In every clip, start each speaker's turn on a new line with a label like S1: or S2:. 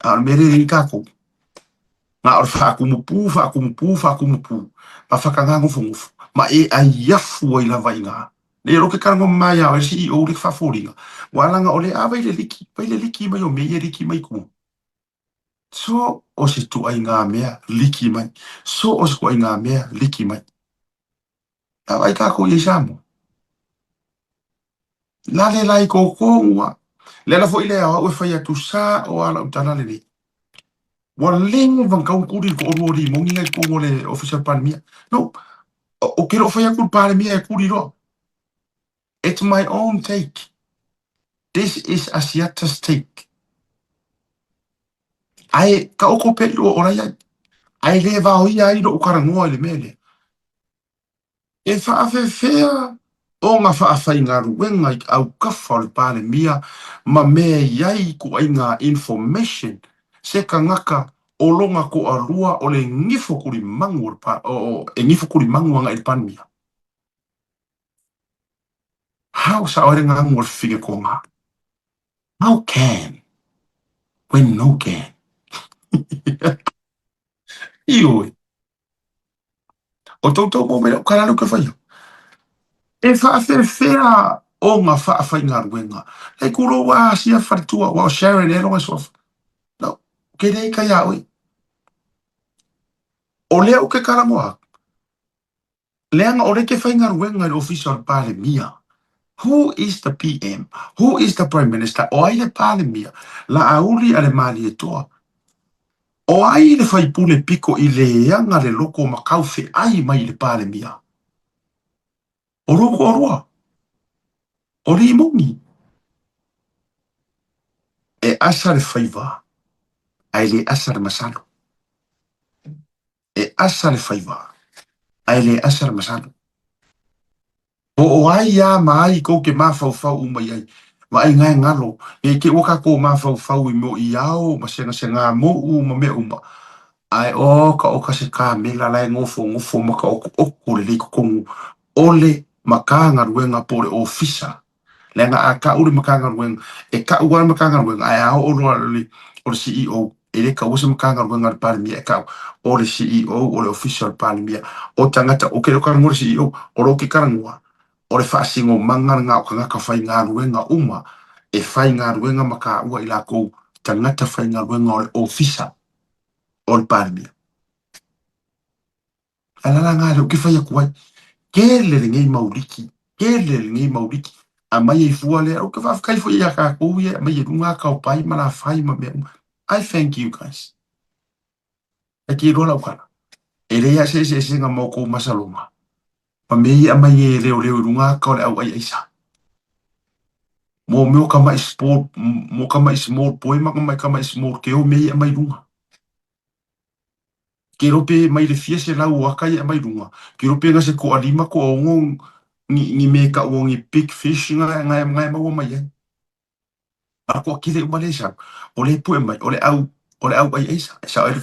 S1: A o le mea lea e i ai tatou, na o le faatumupū, faatumupū, faatumupū, ma faatagagofogofu, ma e aiafu ai lava i ina. Nei o lea ou te talanoa mama ia oe le CEO lea e te faafoliga, ua ala ona o lea, a vai le liki, vai le liki mai o mea ia e liki mai tua. So o se ituaiga mea liki mai, so o se ituaiga mea liki mai. A vaai tatou i ai Samoa. Lale la i totonu a. Le ala foi lea o au e fai atu sa o a lau tala lenei. Ua leva ona tatau ona tuli le toalua o Limoni la i totonu o le Ofisa o le Palemia. No, ou te le o fai atu i le Palemia e tuli loa. It's my own take. This is Asiata's take. Ae taoto pea i lua o la i ai. Ae le vaoia ai lou talanoa i le mea lea. E faafefea ona faafaigaluega i autafa o le Palemia ma mea e i ai ituaiga information se tagata o lona toalua o le gifo tulimanu o le e gifo tulimanu agai i le Palemia? How sao ai le gagu o le fifine toga? How can when no can? Ioe. O toutou mau mea o ka lalo ke whaia. E whaawhewhea o ngā whaawhaigaluega. Lei kuro wā sia wharitua, wā o Sharon e ronga soa. No, ke rei kai a oi. O lea o ke karamoa. Leaga o lea ke faigaluega i le Ofisa o le Palemia. Who is the PM? Who is the Prime Minister? O ai le Palemia? Laauli a le Malietoa. O ai le faipule piko i leaga le loko ma kaufeai mai i le Palemia? O lou toalua? O Limoni? E asa le faiva, ae le asa le masalo. E asa le faiva, ae le asa le masalo. Po o ai a ma ai kou ke mafaufau uma i ai, vaai ngae ngalo, nei te ua kakou mafaufau i mo i ao ma segasega mou ma mea uma, ae o ka oka se kamela la e gofogofo ma ka okooko lelei totonu o le Matagaluega po o le Ofisa. Leaga a kau le Matagaluega, e kau lava le Matagaluega, ae a oo loa o le CEO, e le kaua se Matagaluega a le Palemia e kau, o le CEO o le Ofisa o le Palemia. O tagata, ou te le o talanoa i le CEO, o lou ke talanoa, o le faasinomaga lena o tagata faigaluega uma e faigaluega ma taua i latou tagata faigaluega o le Ofisa o le Palemia. Ae lala nga lea ou te fai atu ai, tele lenei mau liki, tele lenei mau liki, aumai ai fua lea, ou te faafetai foi ia tatou ia e aumai i luga taopai ma lafai ma mea uma. I thank you guys. Ae te iloa lau tala, e leai lava se eseesega ma outou masaloma, ma mea ia e aumai e leoleo i luga aka o le au ai aisa. Mo mea o ka maʻi small, mo ka maʻi small boy ma ka maʻi small girl mea ia e aumai i luga. Ke rope mai le fia selau o aka ia mai luga, ke rope nga se toalima toaono ni ni me kau o ni big fish nga nga nga e maua mai ai. A toatele uma le sau, o le pue mai, o le au o le au ai aisa, e sao ai le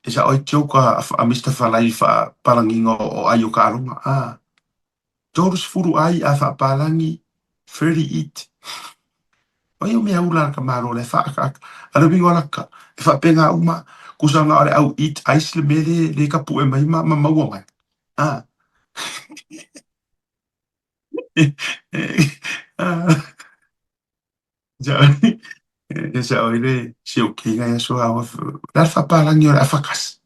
S1: e sao ai joke a a Mister Falai faapalagiga o ai o Kaaloga, ah. 30 ai a faapalagi 30 eat. Ai o mea ula ka malo le whaakaaka. A le wingo laka, e whaapenga uma, kusa nga o le au eat ice le me le, le ka pue mai ma, ma maua mai. Ah. Ah. Sa oi le si o ke ngai aso a wa la faapalagi o le afakasi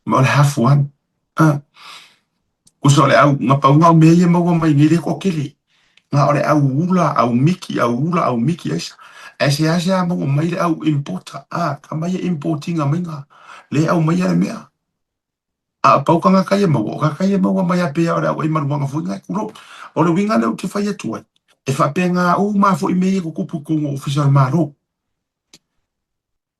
S1: ma o le half one. Ah. Kusa o le au nga paunga o mea ia maua mai nei le toatele. Nga o le au ula, au miki, au ula, au miki aisa. Ae seasea maua mai le au importer. Ah, ka mai e importinga mai nga. Le au mai le mea. A pau ka ngā kai e maua, o ka kai e maua mai a pea o le au ai maluanga foi ngai kuro. O le uiga lea ou te fai atu ai, e faapena uma foi mea ia tutupu i totonu o Ofisa o le Malo.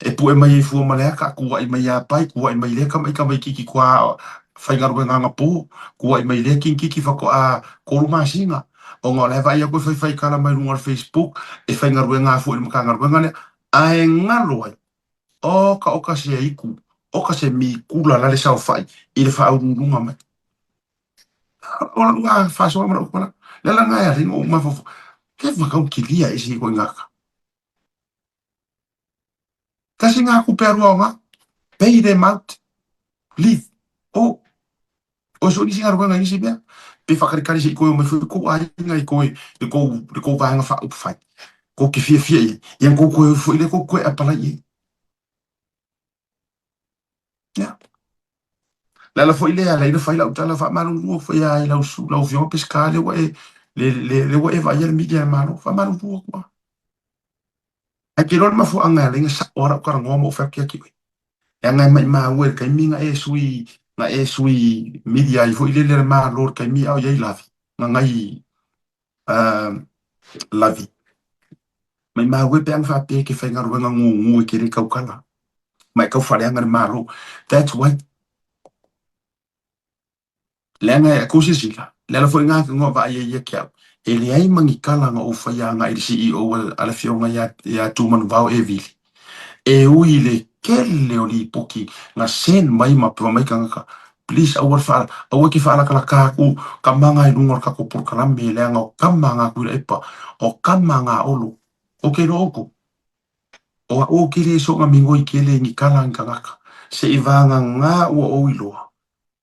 S1: E pue mai ai fua ma le aka, kuaʻi mai iā Pai, kuaʻi mai lea kamaʻi kamaititi kua faigaluega agapō, kuaʻi mai lea kintiti faatoa tolu masina, ona o la e vaai atu e faifai tala mai luga o le Facebook, e faigaluega foi i le Matagaluega lea, ae galo ai. Oka oka se aiku, oka se mikula la le saofai i le faauluuluga mai. O lau lava faasoa ma lau pala, le ala lena e ala ai ona ou mafaufau, ke whakau kilia e si koe ngaka. Tasi ngā kupe alu aoga. Pay them out. Leave. Oh. Oe so nisi galuega i nisi mea, pe whakarikari se i koe o mai foi kou aiga i koe le kou le kou vaega faaupufai, kou ke fiafia i ai, ia kou koe foi lea kou koe apalai i ai. Ia. Le ala foi lea, ala ina fai lau tala faamalulu atu foi lava i lau su lau afioga Peseta lea ua e le le lea ua e vaaia le media a le Malo, faamalulu atu lava. Ae ke iloa le mafuaaga e ala ai ona sao lava lau talanoa ma ou fai atu ia te oe. Leaga e maimau e le taimi na e sui na e sui media ai foi lele a le Malo i le taimi a o i ai Lavi, na nai Lavi. Maimau e pe ana faapea e te faigaluega gugu e te le tautala ma e tau faaleaga le Malo. That's why. Leaga e kou silasila, le ala foi lena na vaai ai ia ki au, e leai ma ni tala na ou faia agai i le CEO a le afioga ia Tumanuvao e Vili. E ui i le tele o lipoti na send mai ma fai mai tagata, please aua le faa, aua e te faalakalaka atu tama na i luga o le tatou polokalame leaga o tama na a Tuilaepa, o tama na a Olo. Ou te iloa outou, o a'u ou te le soona migoi tele i ni tala a ni tagata, seivagana ua ou iloa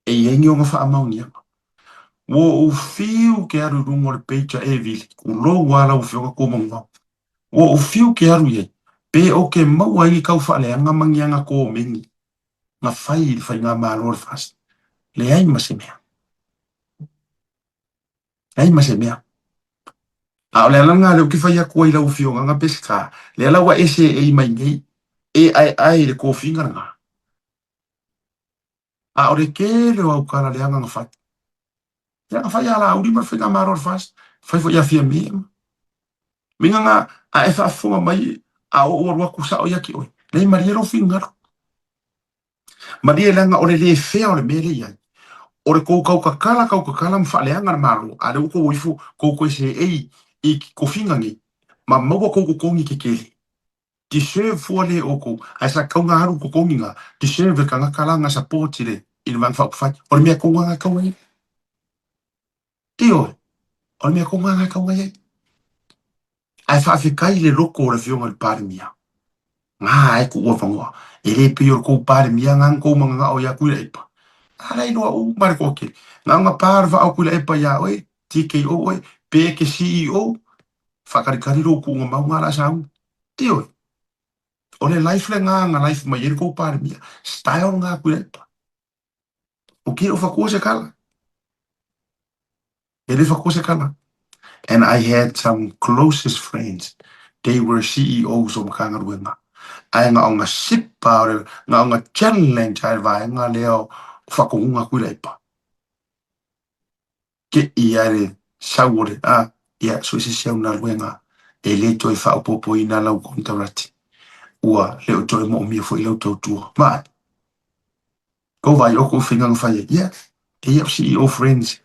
S1: e i ai ni ona faamaoniaga. Ua ou fiu ke alu i luga o le page a Evili, tulou lava lau Afioga Tuamanuvao. Ua ou fiu ke alu i ai, pe o ke maua ai ni kau faaleaga ma ni aga komeni na fai i le faigamalo a le FAST. Leai ma se mea. Leai ma se mea. A o le ala lena lea ou te fai atu ai i lau Afioga na Peseta, lea la ua e seei mai nei, e aeae i le tofiga lena. A o le tele o au tala leaga na fai. Ia na fai ia Laauli ma le Faigamalo a le FAST, fai foi ia Fiame ma. Mea na a e faafofoga mai a ou alu atu sao ia te oe, leai malie lou finagalo. Malie leaga o le le fair o le mea lea e i ai. O le tou tautatala tautatala ma faaleaga le Malo, a lea ua tou o ifo tou toe seei i tofiga nei ma maua tou totogi tetele. Deserve fua le outou ae sa tatau na alu totogi na deserve le tagata la na support i le i le Vaega Faaupufai. O le mea tonu lava na tatau na i ai. Ioe, o le mea tonu lava na tatau na i ai. Ae faafetai i le loto o le Afioga i le Palemia, na e tuu avanoa. E le pei o le tou Palemia na na tou mananao ia Tuilaepa. A la e iloa uma le toatele. Na ona pa le vaa o Tuilaepa ia oe, TKO oe, pe e te CEO, faatalitali lou tuuga mau na o le a sauni. Ioe. O le life lena na life mai ai le tou Palemia. Style lena a Tuilaepa. O ke o fatua se kala. E le fatua se kala. And I had some closest friends. They were CEOs o Matagaluega. Ae na o na sipa o le, na o na challenge a e le vaega lea o faatonuga a Tuilaepa. Te i a le sau o le a, ia, so se isi au galuega e le toe faaopoopoina lau konekarate, ua le o toe moomia foi lau tautua. Ma, kou vaai o kou faiga na fai ai, ia, e ia o CEO friends,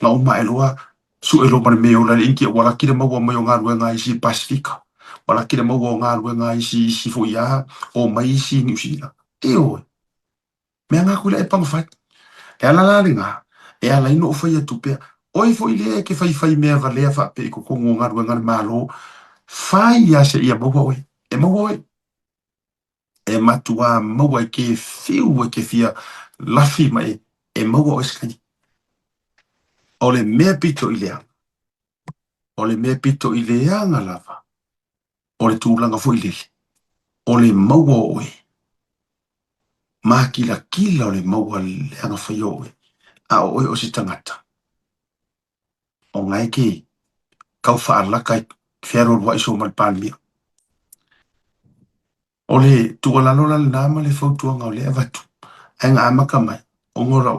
S1: na uma ae loa, sue loa ma le mea e ola ai le India, ua laki le maua mai o galuega a isi i le Pasifika, ua laki le maua o galuega a isi isi foi a, omai isi i Niu Sila. Ioe. Mea nga koe la e panga fai. E ala la lena, e ala ai ona ou fai atu pea, Oe foi lea e te faifai mea valea faapea i totonu o galuega a le Malo, fai lava seia maua oe. E maua oe. E matuā maua e ke fiu e te fia lafi mai e maua oe se taimi. O le mea pito i leaga, o le mea pito i leaga lava, o le tulaga foi lele, o le maua o oe, mākilakila o le maua leaga fai o oe, a o oe o se tagata, o ngae ke kau faalaka i fealualuai soo ma le Palemia. O le tuualalo la lena ma le fautuaga o lea e avatu, ae na amata mai, ona o le,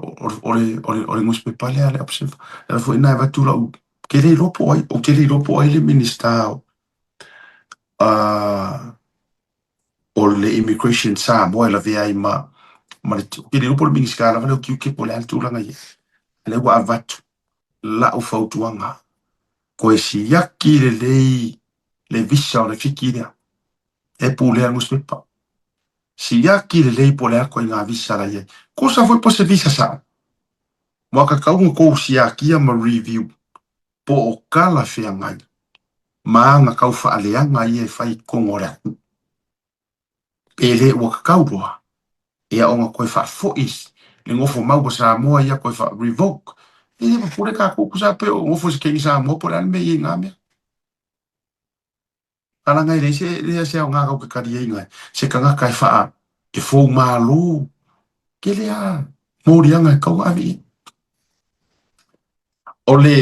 S1: o le, o le, o le nusipepa lea a le Observer, o le ala foi lena e avatu lau, ke le iloa po o ai, ou te le iloa po o ai le Minisita o, o le Immigration Samoa e lavea ai ma, ma le, ou te le iloa po o le Minisita lava lea o tiute po o le a le tulaga i ai. A lea ua avatu lau fautuaga, toe siaki lelei le visa o le Fiti lea. E pulea le nusipepa. Siaki lelei po o le a ituaiga visa la i ai. Kosa foi po o se visa sao. Ua tatau ona tou siakia ma review po o talafeagai ma aga tau faaleaga ia e fai i totonu o le atunuu. Pe le ua kakau loa, ia ona toe faafoi le nofo mau a Samoa ia toe faa revoke. E le pupule tatou tusa pe o nofo i se Keni Samoa po o le a le mea e i ai i na mea. Alaga e leai se leai se aoga tatou te tali ai nai se tagata e faa e fou malo. Tele a moliaga e tatau ona ave i ai. O le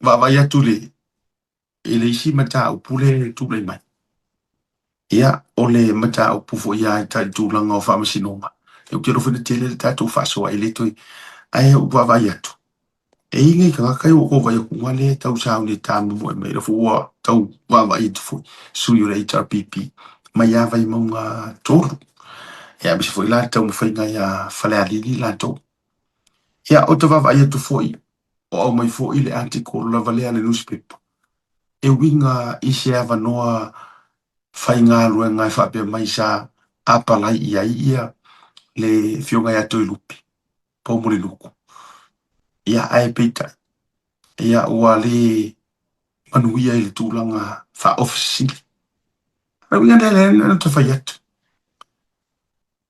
S1: vaavaai atu i le i le isi mataupu lea e tulai mai, ia, o le mataupu foi lava i tai tulaga o faamasinoga, ou te iloa foi na tele le tatou faasoa e le toe, ae ou vaavaai atu, e i ai nai tagata ia ua ou vaai atu lea e tau sauni e tamomoe mai, o lea foi ua tau vaavaai atu foi sui o le HRPP mai lava Vaimauga 3. Ia, aemaise foi la le taumafaiga ia Falealili latou. Ia, ou te vaavaai atu foi, o aumai foi le article lava lea a le newspaper, e uiga i se avanoa faigaluega e faapea mai sa apalai i ai ia le Afioga ia Toelupe Poumulinuku. Ia, ae peitai, ia ua le manuia i le tulaga faa-Ofisa Sili. O le uiga lea lea na ta fai atu.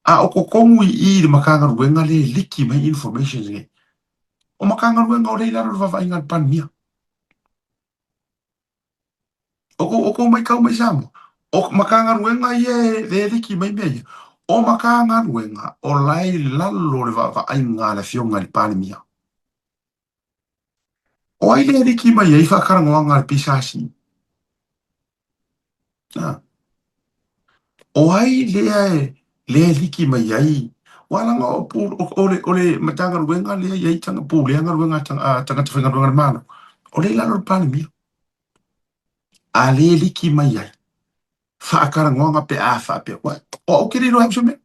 S1: A o totonu i i i le Matagaluega lea e liki mai informations nei, o Matagaluega o lea e i lalo o le vaavaaiga a le Palemia. O kou, o kou maitau mai Samoa, o Matagaluega ia e, lea e liki mai mea ia, o Matagaluega o la e i lalo o le vaavaaiga a le Afioga i le Palemia. O ai lea e liki mai ai faatalanoaga a le PSC? A. O ai lea e, lea e liki mai ai? Ua leaga o, o, le, o le Matagaluega lea e i ai tanga, pulea galuega a tagata faigaluega a le Malo, o lea e i lalo o le Palemia. A lea e liki mai ai faatalanoaga pe a faapea, ua, o au ou te le iloa e au se mea.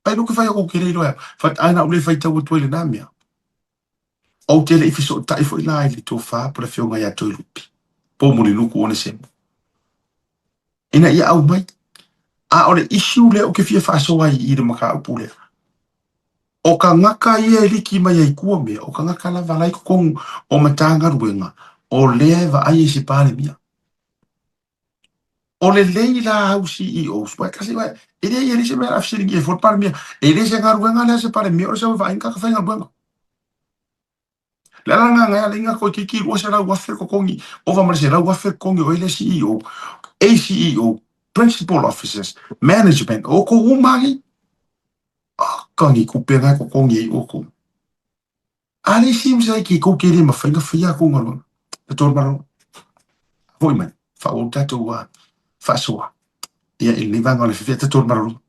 S1: Ai loa ke fai atu ou te le iloa e au. Fat, ae na ou le faitau atu ai i lena mea. Ou te le i fesootai foi la i le tofa po o le afioga ia Toelupe, Poumulinuku Onesemo, ina ia aumai. A o le issue lea ou te fia faasoa ai i le mataupu lea, o tagata ia e liki mai ai tua mea, o tagata lava la i totonu o Matagaluega, o lea e vaai e se Palemia. O lelei la au CEOs, aua e tasi, aua e leai e leai se mea o le a fesiligia ai fua le Palemia. E le se galuega lea a se Palemia o le sau e vaai ni tagata faigaluega. Le ala lena na ala ai na toeitiiti 200,000 le totogi, ova ma le 100,000 le totogi o ai lea CEO, ACEO, Principal Officers, Management, o outou uma lava nei. Oka ni tupe na e totogi ai outou. A le seems like e tou te le mafai na faia a tou galuega. Na tolu malolo. Foi mai, faaauau tatou faasoa. Ia, i lenei vaega o le afiafi, ta tolu malolo.